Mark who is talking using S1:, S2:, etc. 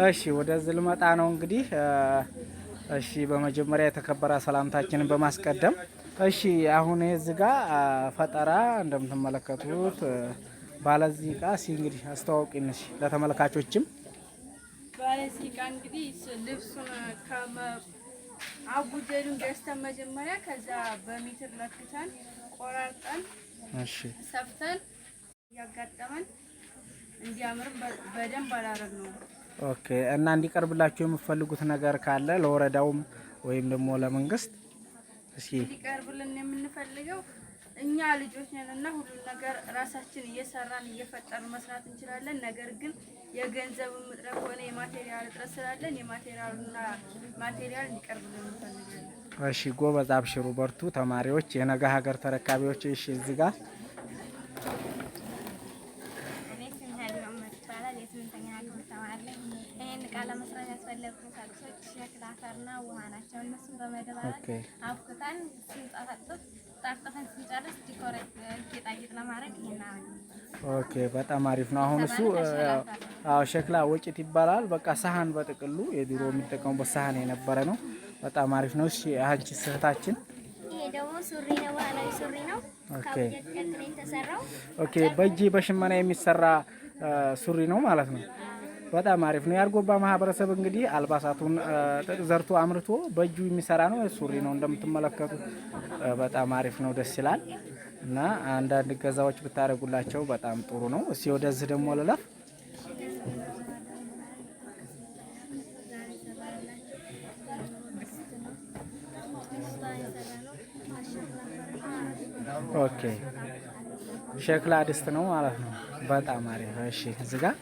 S1: እሺ ወደዚህ ልመጣ ነው እንግዲህ። እሺ በመጀመሪያ የተከበረ ሰላምታችንን በማስቀደም፣ እሺ አሁን እዚህ ጋር ፈጠራ እንደምትመለከቱት ባለዚህ እቃ እስኪ እንግዲህ አስተዋውቂን እሺ ለተመልካቾችም።
S2: ባለዚህ እቃ እንግዲህ ልብሱን አቡጀዱን ገዝተን መጀመሪያ ከዛ በሜትር ለክተን ቆራርጠን ሰፍተን እያጋጠመን እንዲያምርም በደንብ አላረግነውም።
S1: Okay፣ እና እንዲቀርብላችሁ የምትፈልጉት ነገር ካለ ለወረዳውም ወይም ደግሞ ለመንግስት እስኪ።
S2: እንዲቀርብልን የምንፈልገው እኛ ልጆች ነን እና ሁሉን ነገር ራሳችን እየሰራን እየፈጠርን መስራት እንችላለን። ነገር ግን የገንዘብ እጥረት ሆነ የ material እጥረት ስላለን የ material ኡና material እንዲቀርብልን እንፈልጋለን።
S1: እሺ ጎበዝ፣ አብሽሩ፣ በርቱ ተማሪዎች፣ የነገ ሀገር ተረካቢዎች። እሺ እዚህ ጋር
S3: እኔ ስሜ ሀሊማ ኡመድ ይባላል። የስምንተኛ ክፍል ተማሪ ነኝ። ይህን እቃ ለመስራት ያስፈለጉ ቁሳቁሶች ሸክላ አፈርና ውሃ ናቸው። እነሱን በመደባለቅ አብኩተን ስንጠፈጥፍ ጠፍጥፈን ስንጨርስ decorate ጌጣጌጥ ለማድረግ ይሄን አረግ።
S1: Okay፣ በጣም አሪፍ ነው። አሁን እሱ አዎ ሸክላ ወጭት ይባላል። በቃ ሰሃን በጥቅሉ የድሮ የሚጠቀሙበት ሰሃን የነበረ ነው። በጣም አሪፍ ነው። እሺ አንቺ እህታችን?
S3: ይሄ ደግሞ ሱሪ ነው፣ ባህላዊ ሱሪ ነው። ከአቡጀድ ጨርቅ ነው የተሰራው።
S1: Okay፣ በእጅ በሽመና የሚሰራ ሱሪ ነው ማለት ነው። በጣም አሪፍ ነው። የአርጎባ ማህበረሰብ እንግዲህ አልባሳቱን ጥጥ ዘርቶ አምርቶ በእጁ የሚሰራ ነው። ሱሪ ነው እንደምትመለከቱት፣ በጣም አሪፍ ነው፣ ደስ ይላል። እና አንዳንድ ገዛዎች ብታደርጉላቸው በጣም ጥሩ ነው። እስኪ ወደዚህ ደግሞ ልለፍ። Okay፣ ሸክላ ድስት ነው ማለት ነው። በጣም አሪፍ። እሺ እዚህ ጋር